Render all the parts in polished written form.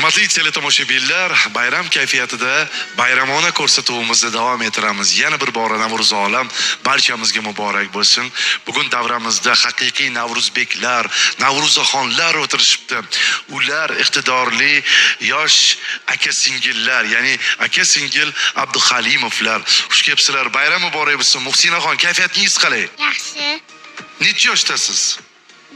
Hurmatli teletomoshabinlar, bayram kayfiyatida bayramona ko'rsatuvimizni davom ettiramiz. Yana bir bora Navro'z olam barchamizga muborak bo'lsin. Bugun davramizda haqiqiy Navruzbeklar, Navruzaxonlar o'tirishibdi. Ular iqtidorli yosh aka singillar, ya'ni aka singil Abduhalimovlar. Xush kelibsizlar. Bayram muborak bo'lsin. Muhsinaxon, kayfiyatingiz qalay? Yaxshi. Necha yoshdasiz?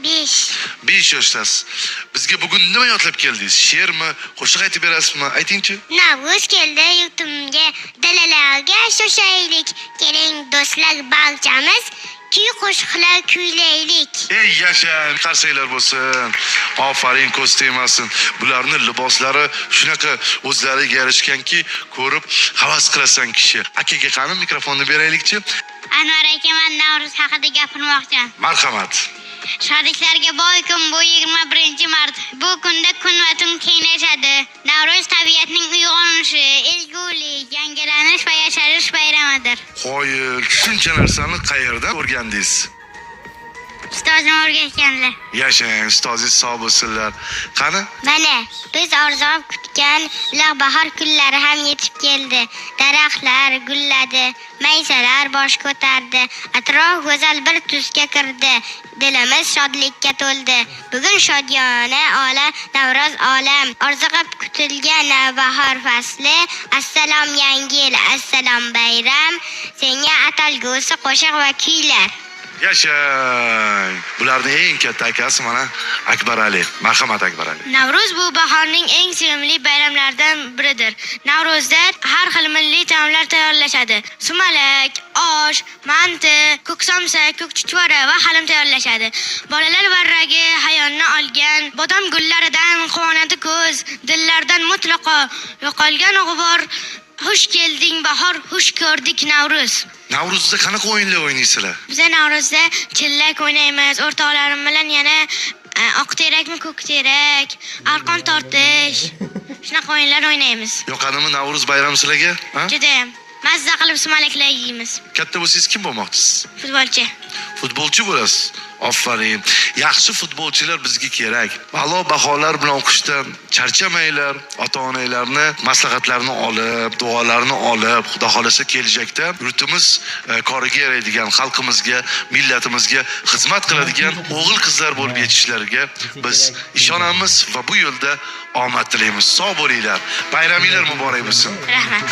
5. 5 yoshdasiz. Bizga bugun nima yodlab keldingiz? She'rmi? Qo'shiq aytib berasizmi? Aytingchi. Navruz keldi yurtimga, dalalarga shoshaylik. Keling do'stlar barchamiz, kuy qo'shiqlar kuylaylik. Ey yashang, qarsanglar bo'lsin. Ofarin, ko'z tegmasin. Bularni liboslari shunaqa o'zlariga yarashganki, ko'rib havas qilasan kishi. Akaga qani mikrofonni beraylikchi. Anvar aka, man Navruz haqida gapirmoqchiman. Marhamat. Shodliklarga boy kun bu 21-mart. Bu kunda kun va tun tenglashadi. Navruz tabiatning uyg'onishi, ezgulik, yangilanish va yasharish bayramidir. Qoyil, shuncha narsani qayerdan o'rgandingiz? Ustozim o'rgatganlar. Yashang, ustozingiz sog' bo'lsinlar. Qani? Mana biz orzu kutgan ular bahor kunlari ham yetib keldi. Daraxtlar gulladi, maysalar bosh ko'tardi, atrof go'zal bir tusga kirdi. Dilimiz shodlikka to'ldi. Bugun shodiyona olam, Navro'z olam. Orziqib kutilgan bahor fasli. Assalom yangi yil, assalom bayram. Senga atalgusi qo'shiq va kuylar. Yashang. Bularning eng katta akasi mana Akbar Ali. Marhamat, Akbar Ali. Navruz bu bahorning eng sevimli bayramlaridan biridir. Navruzda har xil milliy taomlar tayyorlashadi. Sumalak, osh, manti, ko'k somsa, ko'k chuchvara va halim tayyorlashadi. Bolalar varragi hayonni olgan, bodom gullaridan quvonadi ko'z, dillardan mutlaqo yo'qolgan g'ubor. Xush kelding bahor, xush ko'rdik Navruz. Navruzda qanaqa o'yinlar o'ynaysizlar? Biza Navruzda chillak o'ynaymiz, o'rtoqlarim bilan yana oq terakmi, ko'k terak, arqon tortish, shunaqa o'yinlar o'ynaymiz. Yoqadimi Navruz bayrami sizlarga? Ha? Judayam mazza qilib sumalaklar yeymiz. Katta bo'lsangiz kim bo'lmoqchisiz? Futbolchi. Futbolchi bo'lasiz. Ofarin. Yaxshi futbolchilar bizga kerak. A'lo baholar bilan o'qishdan charchamanglar. Ota-onanglarni maslahatlarini olib, duolarini olib, Xudo xolasa kelajakda yurtimiz koriga yaraydigan, xalqimizga, millatimizga xizmat qiladigan o'g'il qizlar bo'lib yetishishlariga biz ishonamiz va bu yo'lda omad tilaymiz. Sog' bo'linglar. Bayraminglar muborak bo'lsin. Rahmat.